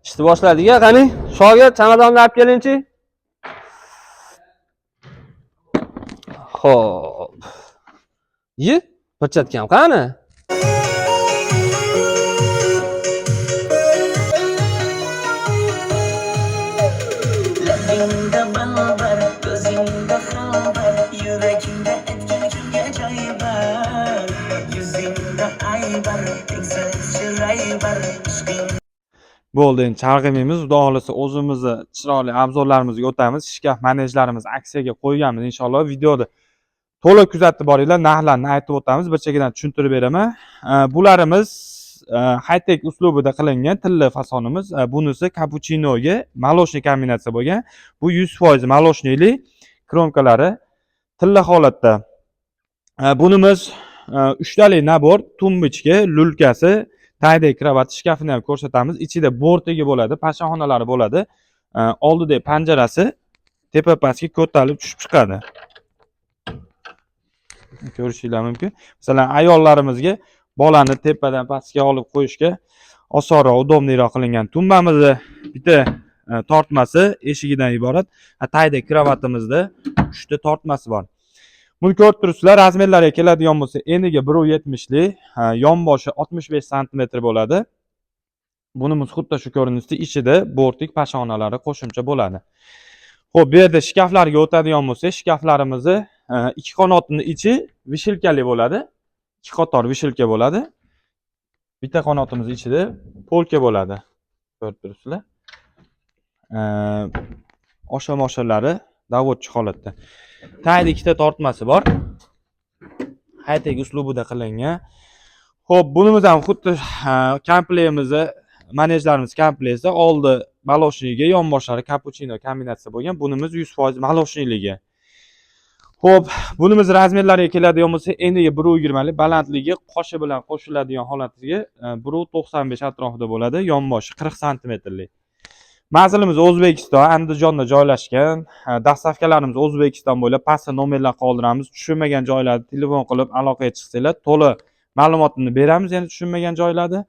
Ishni boshladik a, qani? Shogird, chamadonni olib kelingchi. Xo'p. Ye, perchatkam qani? Labingda bal bor, ko'zingda xil bor, yuragingda etgan kimga joy bor, yuzingda ay bor, tengsiz chiray bor, ishqing Bo'ldi, endi chalg'imaymiz. Xudo xohlasa o'zimizni chiroyli обзор larimizga o'tamiz. Shkaf manejlarimiz aksiyaga qo'yganmiz inshaalloh. Videoda to'liq kuzatib boringlar, narxlarni aytib o'tamiz, bir chekkadan tushuntirib beraman. Bularimiz high-tech uslubida qilingan tilla fasonimiz. Bunisi kapuchinoga молочный kombinatsiya bo'lgan. Bu 100% молочный li кромка lari tilla holatda. Bunimiz uchtalik набор, тумбочка, люлька si, tagidagi кровать, shkafini ham ko'rsatamiz. Ichida бортик i bo'ladi, pashaxonalari bo'ladi. Oldidagi panjarasi tepa pastga ko'tarilib tushib chiqadi. Ko'rishinglar mumkin. Masalan, ayollarimizga bolani tepadan pastga olib qo'yishga osonroq, удобный roq qilingan. Tumbamizni bitta tortmasi eshigidan iborat. Tagida кровать imizda 3 ta tortmasi bor. Buni ko'rib turibsizlar, размер lariga keladigan bo'lsa, eniga 1,70 lik, yonboshi 65 santimetr bo'ladi. Bunimiz xuddi shu ko'rinishda ichida бортик pashonalari qo'shimcha bo'ladi. Xo'p, bu yerda shkaflarga o'tadigan bo'lsak, shkaflarimizni ikki qanotini ichi вешалка li bo'ladi. Ikki qator вешалка bo'ladi. Bitta qanotimiz ichida полка bo'ladi. Ko'rib turibsizlar. Osha-moshalari доводчик holatda. Tagida ikkita tortmasi bor. High-tech uslubida qilingan. Xo'p, bunimiz ham xuddi komplektimizni, manejlarimiz komplekti oldi молочный ga, yonboshlari kapuchino kombinatsiya bo'lgan. Bunimiz 100% молочный ligi. Xo'p, bunimiz размер lariga keladigan bo'lsa, eniga 1,20 lik, balandligi qoshi bilan qo'shiladigan holatiga 1,95 atrofida bo'ladi, yonboshi 40 santimetrlik. Manzilimiz O'zbekiston, Andijonda joylashgan. Доставка larimiz O'zbekiston bo'ylab pastda nomerlar qoldiramiz. Tushunmagan joylarda telefon qilib aloqaga chiqsanglar, to'la ma'lumotini beramiz, yana tushunmagan joylarda.